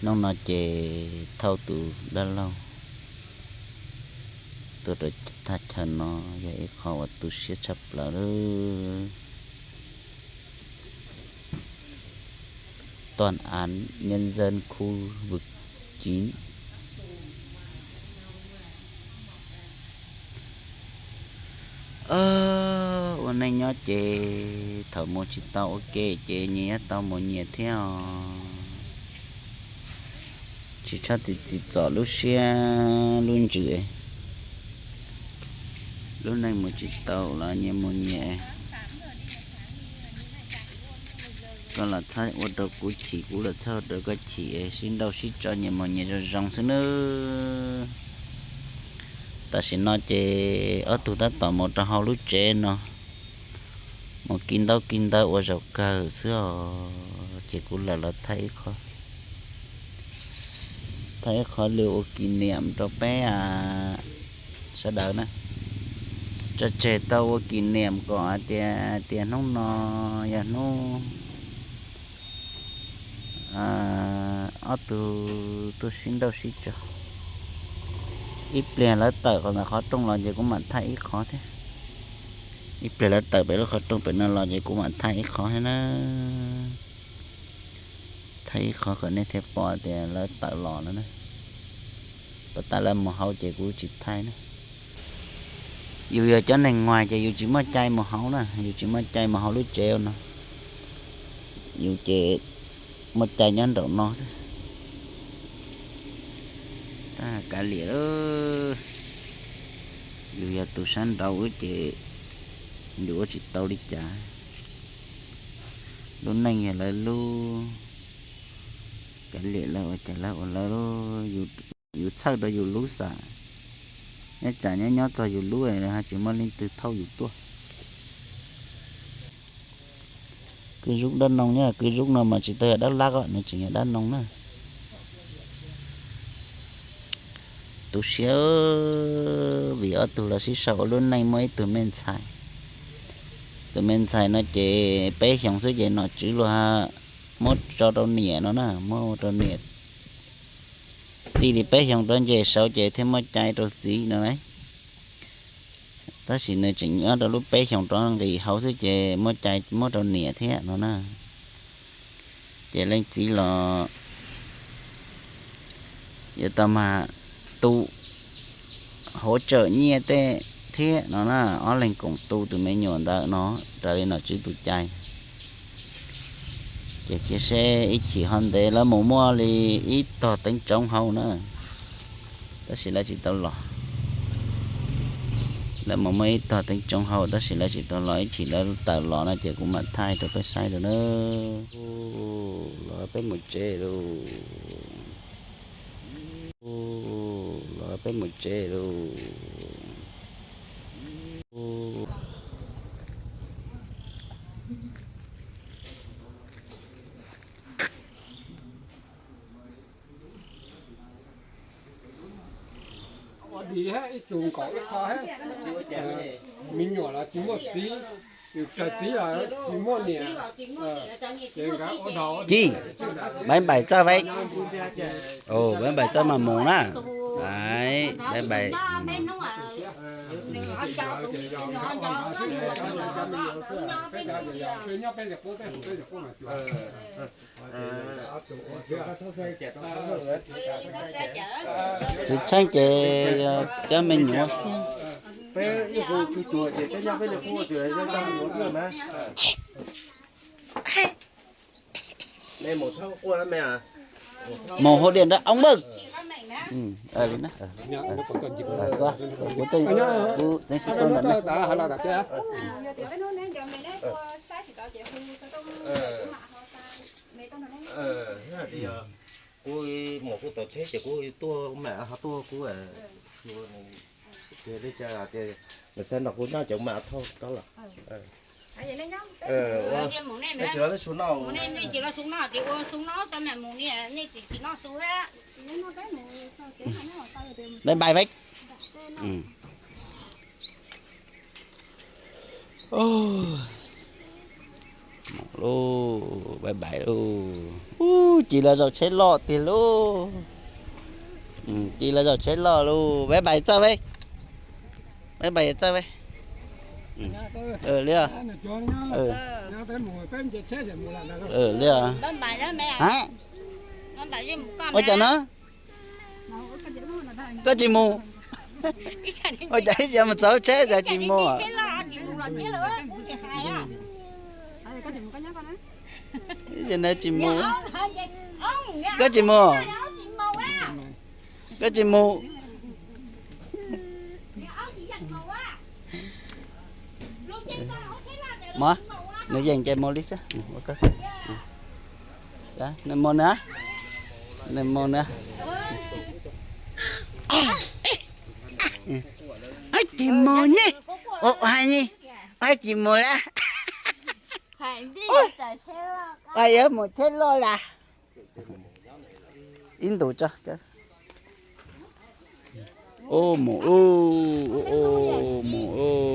Hnub no ces thauj tus dab laug tuaj rau thaj chaw no yog ib qho uas tu siab tshaj plaws lawm. Toàn án nhân dân khu vực chín. Ua neej nyob ces thaum mus tsis tau ua ke ces nyias yuav tau mus nyias thiab os. Tsis txhob txim txim txom lub siab lub ntsws. Lub neej mus tsis tau los nyias mus nyias. Koj los txhob ua rau kuv chim, kuv los txhob ua rau koj chim, sib nrauj sib tso nyias mus nyias zoo zoo xwb nawb. Tam sim no ces ob tug tab tom mus rau hauv lub tsev no, mus kis ntaub kis ntawv ua zaum kawg xwb os. Ces kuv lam los thaij ib qho, thaij ib qho li ua kỷ niệm rau peb sawv daws na. Tso tseg tau ua kỷ niệm kom hais tias, tias hnub no yog hnub ob tug tuaj sib nrauj sib tso. Ib pliag lawv tawm qhov ntawm qhov rooj los ces kuv mam thaij ib qho thiab. Ib pliag lawv tawm pem lub qhov rooj pem no los ces kuv mam thaij ib qho thiab na. Thaij ib qho kom nej thiaj pom tias lawv tawm los no na. Puas tas lawv mus hauv ces kuv tsis thaij na. Yus yog cov neeg ngoài ces yus tsis muaj cai mus hauv na, yus tsis muaj cai mus hauv lub tsev no. Yus ces muaj cai nyob nraum no xwb. Tab kav liam lawm, yus yog tus sab nraud wb ces yus ua tsis tau li cas. Lub neej yog lawv lub, kav liam lawv ua cas lawv ua lawv, yus txhawj rau yus lub xav, nyob tsam nyob nyob txog yus lub ho tsis muaj leej twg thauj yus tuaj. Kwj Zub Dab Noo nyob, Kwj Zub no mas tsis tau yog Dab Lab os, nws tseem yog Dab Noo na. Tu siab vim ob tug los sib sau ua lub neej muaj ib tug me ntxhais. Tus me ntxhais no ces peb xyoos xwb ces nom tswv luag muab tso rau niam no na, muab rau niam txij li peb xyoos rov nce saud ces thiaj muaj cai rau txiv no lauj. Tab sis nws tseem nyob rau lub peb xyoos rov nqis hauv xwb ces muaj cai muab rau niam thiab no na. Ces leej txiv los yuav tau mas tu hauv tsawm nyiaj tej thiab no na, ob leeg koom tu tus me nyuam ntawd no raws li nom tswv tus cai. Ces cia seb ib chim ho ntev lawv mus muaj li ib tog teeb tsoov hauv na, tab sis lawv tsis tau los. Lawv mus muaj ib tog teeb tsoov hauv tab sis lawv tsis tau los, ib chim lawv tawm los no ces kuv mam thaij rau peb saib rau na. Los peb mus tsev lauj. Los peb mus tsev lauj. Ua di ib tug nkaum ib qho, me nyuam los tsis muaj txiv, yus raws txiv los tsis muaj niam. Ci, bye bye txoj vej. Ồ, bye bye txoj mas mus na. Đấy, bye bye. Tsis tsheej ces cov me nyuam xwb. Mus hauv điện đó ông ơi. Li na. Kuv tseem sib tuaj ntawm no. Kuv mus kuv tau tsheb ces kuv tuaj, kuv mam ho tuaj kuv. Tias li cas tias nws xav nrog kuv nyob ces kuv mam thauj rov los. Bye bye vej. Mus lauj, bye bye lauj. Ub, ci los zaum tsheb loj tiag lauj. Ci los zaum tsheb loj lauj, bye bye Txawj ve. Bye bye Txawj ve. Li os. Li os. Ua cas no? Koj tsis mus? Ua cas ib zaug mus txog tsheb cas tsis mus? Ib zaug no tsis mus. Koj tsis mus? Koj tsis mus? Mog, nws yeem ces mus li xwb. Ua koj xwb. Nws mus na. Nws mus na. Tsis mus ne. Ua ua ni. Tsis mus lawm. Yuav mus tsheb loj lawm. Ib ntus tso. Ub, mus ub, ub, mus ub.